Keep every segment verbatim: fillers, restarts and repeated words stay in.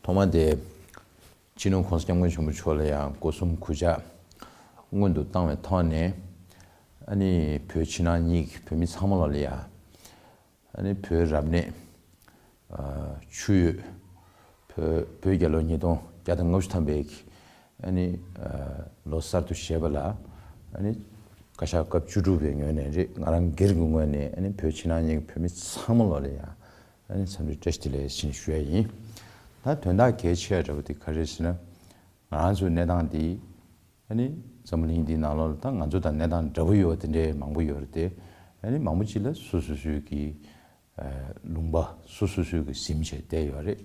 ཐོག་མ་དེ་སྤྱི་ནོར་༸གོང་ས་༸སྐྱབས་མགོན་ཆེན་པོ་མཆོག་ལ་ཡང་སྒོ་གསུམ་གུས་ཕྱག་སྔོན་དུ་བཏང་བའི་ཐོག་ནས། ཨ་ནི་བོད་ཕྱི་ནང་གཉིས་ཀྱི་བོད་མི་ཚང་མ་ལོག་ལ་ཡང་ཨ་ནི་བོད་རབ་གནས་ཆུ་ཡོས་བོད་བོད་རྒྱལ་ལོ་ཉིས་སྟོང་བརྒྱ་དང་ལྔ་བཅུ་ཐམ་པའི་གི་ཨ་ནི་ལོ་གསར་དུ་བཞེས་པ་ལ་ཨ་ནི་བཀའ་ཤག་སྐབས་བཅུ་དྲུག་པའི་ངོས་ནས་རེད། ང་རང་སྒེར་གྱི་ངོས་ནས་ཨ་ནི་བོད་ཕྱི་ནང་གཉིས་ཀྱི་བོད་མི་ཚང་མ་ལོག་ལ་ཡང་ཨ་ནི་འཚམས་འདྲི་བཀྲ་ཤིས་བདེ་ལེགས་ཞེས་ཞུ་ཡ་ཡིན། ད་དོན་དག་གལ་ཆེ་བ་འདྲ་པོ་དེ་ག་རེ་རེད་ཟེར་ན། ང་རང་ཚོའི་གནས་སྟངས་འདི་ཨ་ནི་འཛམ་བུ་གླིང་འདིའི་ནང་ལོགས་ལ་ད་ང་ཚོ་དང་གནས་སྟངས་འདྲ་པོ་ཡོད་པ་དེ་འདྲའི་མང་པོ་ཡོད་རེད་དེ། ཨ་ནི་མང་པོ་ཅིག་ལ་སོ་སོ་སོའི་གི་ལུང་པ་སོ་སོ་སོའི་གི་ཟིན་བྱས་བསྡད་ཡོད་རེད།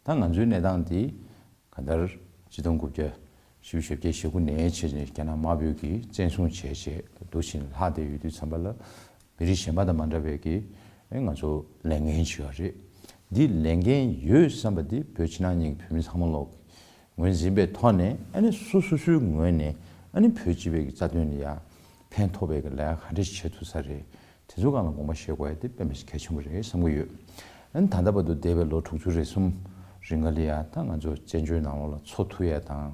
ད་ང་ཚོའི་གནས་སྟངས་འདི་གང་ལྟར་ཆིག་སྟོང་དགུ་བརྒྱ་བཞི་བཅུ་ཞེ་བརྒྱད་ཞེ་དགུ་ནས་བྱས་ནས་རྒྱ་ནག་དམར་པོས་ཀྱིས་བཙན་བཟུང་བྱས་བྱས་འདུག་བཞིན་ལྷག་བསྡད་ཡོད་དུས་ཙམ་པ་ལ། མི་རིགས་གཞན་པ་དང་མ་འདྲ་བའི་གི་ཨེ་ང་ཚོ་ལས་འགན་ཅིག་ཡོད་རེད། འདི་ལས་འགན་ཡོད་བསམ་པ་འདི་བོད་ཕྱི་ནང་གཉིས་ཀྱི་བོད་མི་ཚང་མ་ལོག་ངོས་འཛིན་པའི་ཐོག་ནས་ཨ་ནི་སོ་སོ་སོའི་ངོས་ནས་ཨ་ནི་བོད་སྤྱི་པའི་གི་རྩ་དོན་ལ་ཡང་ཕན་ཐོགས་པའི་གི་ལས་ཀ་ག་འདྲ་ཞིག་བྱེད་ཐུབ་ས་རེད། དེ་ཚོ་སྒང་ལ་དགོངས་པ་བཞེས་དགོས་ཡ་དེ་དཔེ་མི་སྲིད་གལ་ཆེན་པོ་རེད་བསམ་གི་ཡོད། ཨ་ནི་ད་ལྟ་བར་དུ་འདས་པའི་ལོ་དྲུག་ཅུ་རེ་གསུམ་རིང་ག་ལ་ཡ་ད་ང་ཚོ་བཙན་བྱོལ་ནང་ལོགས་ལ་འཚོ་ཐུབ་ཡ་དང་།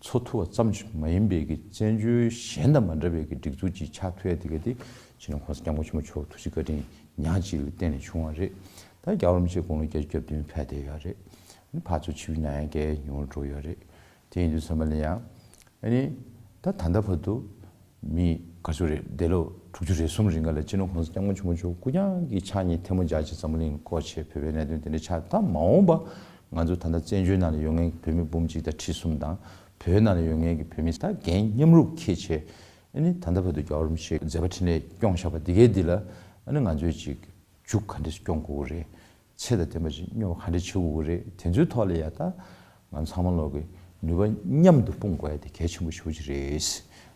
འཚོ་ཐུབ་པ་ཙམ་ཞིག་མ་ཡིན་པའི་གི་བཙན་བྱོལ་གཞན་དང་མ་འདྲ་བའི་གི་སྒྲིག་འཛུགས་ཅིག་ཆགས་ཐུབ་ཡ་དེ་ག་དེ་སྤྱི་ནོར་༸གོང་ས་༸སྐྱབས་མགོན་ཆེན་པོ་མཆོག་ཐུགས་རྗེ་བཀའ་དྲིན་ཉག་གཅིག་ལ་བརྟེན་ནས་བྱུང་བ་རེད། ད་རྒྱལ་བ་རིན་པོ་ཆེ་དགུང་ལོ་བརྒྱད་ཅུ་གྱ་བདུན་ཕེབས་བསྡད་ཡོད་རེད། ཨ་ནི་ཕར་ཚུར་ཆིབས་བསྒྱུར་གནང་ཡ་གའི་ཉུང་རུ་འགྲོ་ཡོད་རེད། དེ་ཡིན་དུས་ཙམ་པ་ལ་ཡང་ཨ་ནི་ད་ད་ལྟ་བར་དུ་མི་ག་ཚོད་རེད། འདས་ལོ་དྲུག་ཅུ་རེ་གསུམ་རིང་ག་ལ་སྤྱི་ནོར་༸གོང་ས་༸སྐྱབས་མགོན་ཆེན་པོ་མཆོག་སྐུ་རྐྱང་གི་ཕྱག་གཉིས་ཐལ་མོ་སྦྱར་བྱས་འཛམ་བུ་གླིང་ལ་བསྐོར་བྱས་བོད་པའི་གནད་དོན་དེ་འདྲ་ཆགས། ད་མ་འོངས་པ་ང་ཚོ་ད་ལྟ་བཙན་བྱོལ་ནང་ལ་ཡོད་མཁན་གྱི་བོད་མི་འབུམ་གཅིག་དང་ཁྲི་གསུམ་དང་། བོད་ནང་ལ་ཡོད་མཁན་གྱི་བོད་མི་ད་འགན་མཉམ་རུབ་འཁྱེར་བྱས། ཨ་ནི་ད་ལྟ་བར་དུ་རྒྱལ་བ་རིན་པོ་ཆེས་མཛད་པ་འཕྲིན་ལས་སྐྱོང་བཞག་པ་འདི་གའི་འདི་ལ་ཨ་ནི་ང་ཚོས་ཅིག་མཇུག་ག་འདྲས་སྐྱོང་དགོས་ཀྱི་རེད། ཚད་དང་ལྡན་པ་ཅིག་སྨྱོ་བ་ག་འདྲས་བྱེད་དགོས་ཀྱི་རེད། དེ་ཚོའི་ཐོག་ལ་ཡ་ད་ང་ཚང་མ་ལོག་གི་ནུས་པ་མཉམ་དུ་སྤུངས་དགོས་ཡ་དེ་གལ་ཆེན་པོ་ཞེ་པོ་ཅིག་རེད།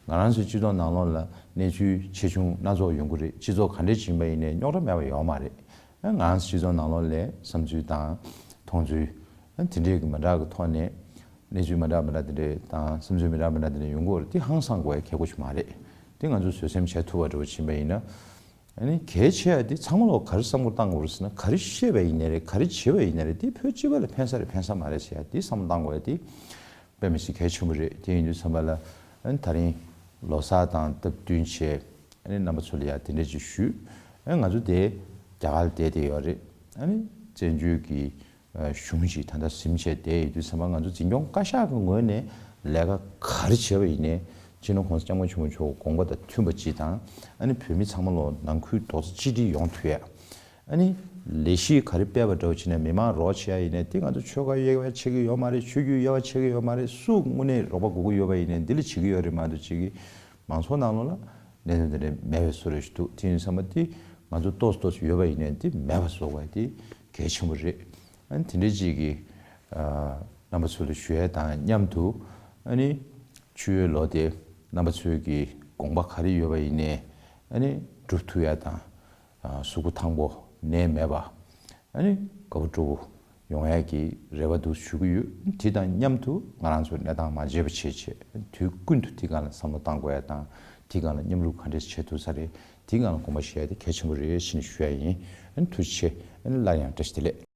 ང་རང་ཚོའི་སྤྱི་ཚོགས་ནང་ལོགས་ལ་གནས་ཚུལ་ཆེ་ཆུང་སྣ་ཚོགས་ཡོང་གི་རེད། སྤྱི་ཚོགས་ག་འདྲས་ཅིག་ཡིན་པ་ཡིན་ནའི་རྙོག་དྲ་མེད་པ་ཡོད་མ་རེད། ང་རང་ཚོའི་སྤྱི་ཚོགས་ནང་ལོགས་ལ་བསམ་ཚུལ་དང་མཐོང་ཚུལ་དེ་འདྲས་ཀྱི་མི་འདྲ་གི་ཐོག་ནས་གནས་ཚུལ་མི་འདྲ་མི་འདྲ་དེ་འདྲས་དང་བསམ་ཚུལ་མི་འདྲ་མི་འདྲ་དེ་འདྲས་ཡོང་གི་ཡོད་རེད། དེ་ཧང་སང་དགོས་ཡ་གལ་པོ་ཞིག་མ་རེད། དེ་ང་ཚོས་བཟོད་སེམས་བྱེད་ཐུབ་པ་འདྲ་པོ་ཕྱིན་པ་ཡིན་ན། ཨ་ནི་གལ་ཆེ་བ་དེ་ཚང་མ་ལོག་ག་རེ་བསམ་བློ་བཏང་དགོས་རེད་ཟེར་ན། ག་རེ་བཤད་པ་ཡིན་ནའི་རེད། ག་རེ་བྱེད་པ་ཡིན་ནའི་རེད། དེ་བོད་སྤྱི་པ་ལ་ཕན་ས་རེད་ཕན་ས་མ་རེད་ཟེར་ཡ་དེ་བསམ་བློ་བཏང་དགོས་ཡ་དེ་དཔེ་མི་སྲིད་གལ་ཆེན་པོ་རེད། དེ་ཡིན་དུས་ཙམ་པ་ལ་ཨ་ནི་ད་རིང་ལོ་གསར་དང་སྟབས་བསྟུན་བྱས་ཨ་ནི་རྣམ་པ་ཚོ་ལ་ཡ་དེ་འདྲ་ཅིག་ཞུས། ཨ་ནི་ང་ཚོ་དེ་རྒྱ་གར་ལ་བསྡད་བསྡད་ཡོད་རེད། ཨ་ནི་བཙན་བྱོལ་གྱི་གཞུང་ཞིག་ད་ལྟ་ཟིན་བྱས་བསྡད་ཡོད་དུས་ཙམ་པ། ང་ཚོ་འཛིན་སྐྱོང་བཀའ་ཤག་གི་ངོས་ནས་ལས་ཀ་ག་རེ་བྱས་པ་ཡིན་ནའི་སྤྱི་ནོར་༸གོང་ས་༸སྐྱབས་མགོན་ཆེན་པོ་མཆོག་གི་དགོངས་པ་དང་མཐུན་པ་ཅིག་དང་། ཨ་ནི་བོད་མི་ཚང་མ་ལོག་ནང་ཁུལ་རྡོག་རྩ་གཅིག་སྒྲིལ་ཡོང་ཐུབ་ཡ། ཨ་ནི་ལས་གཞི་ག་རེ་སྤེལ་བ་འདྲ་བོ་བྱས་ནས་མི་མང་རོགས་བྱེད་ཡ་ཡིན་ནའི་དེ་ང་ཚོ་ཆོལ་ཁ་དབྱེ་བ་ཕྱེ་གི་ཡོད་མ་རེད། ཆོས་བརྒྱུད་དབྱེ་བ་ཕྱེ་གི་ཡོད་མ་རེད། སུ་དངོས་གནས་རོགས་པ་དགོས་ཀྱི་ཡོད་པ་ཡིན་ནའི་འདི་ལ་བྱེད་ཀྱི་ཡོད་རེད་མ་གཏོགས། ཅིག་གི་མང་ཚོགས་ནང་ལོགས་ལ་གནད་དོན་དེ་འདྲ་མེད་པའི་བཟོ་འདྲ་ཞིག་འདུག་དེ་ཡིན་ཙམ་པ་དེ་ང་ཚོ་ཏོག་ཙམ་ཏོག་ཙམ་ཡོད་པ་ཡིན་ནའི་དེ་མེད་པ་བཟོ་དགོས་དེ་གལ་ཆེན་པོ་རེད། ཨ་ནི་དེ་འདྲ་ཅིག་གི་ཨ་རྣམ་པ་ཚོ་ལ་ཞུ་ཡས་དང་མཉམ་དུ། ཨ་ནི་ཆུ་ཡོས་ལོ་དེ་རྣམ་པ་ཚོའི་གི་དགོངས་པ་ག་རེ་ཡོད་པ་ཡིན་ནའི་ཨ་ནི་སྒྲུབ་ཐུབ་ཡ་དང་། ཨ་གཟུགས་པོ་ཐང་པོ་ནད་མེད་པ། ཨ་ནི་དགའ་པོ་སྤྲོ་པོ་ཡོང་ཡ་གི་རེ་བ་འདུག་ཞུ་གི་ཡོད། དེ་དང་མཉམ་དུ་ང་རང་ཚོ་གནས་སྟངས་མ་བརྗེད་པ་བྱེད་བྱེད་དུས་ཀུན་ཏུ་དེ་སྒང་ལ་བསམ་བློ་གཏང་དགོས་ཡ་དང་། དེ་སྒང་ལ་མཉམ་རུབ་ག་འདྲས་བྱེད་ཐུབ་ས་རེད། དེ་སྒང་ལ་དགོངས་པ་བཞེས་ཡ་དེ་གལ་ཆེན་པོ་རེད་ཟེར་ནས་ཞུ་ཡ་ཡིན། ཨ་ནི་ཐུགས་རྗེ་ཆེ། ཨ་ནི་སླར་ཡང་བཀྲ་ཤིས་བདེ་ལེགས།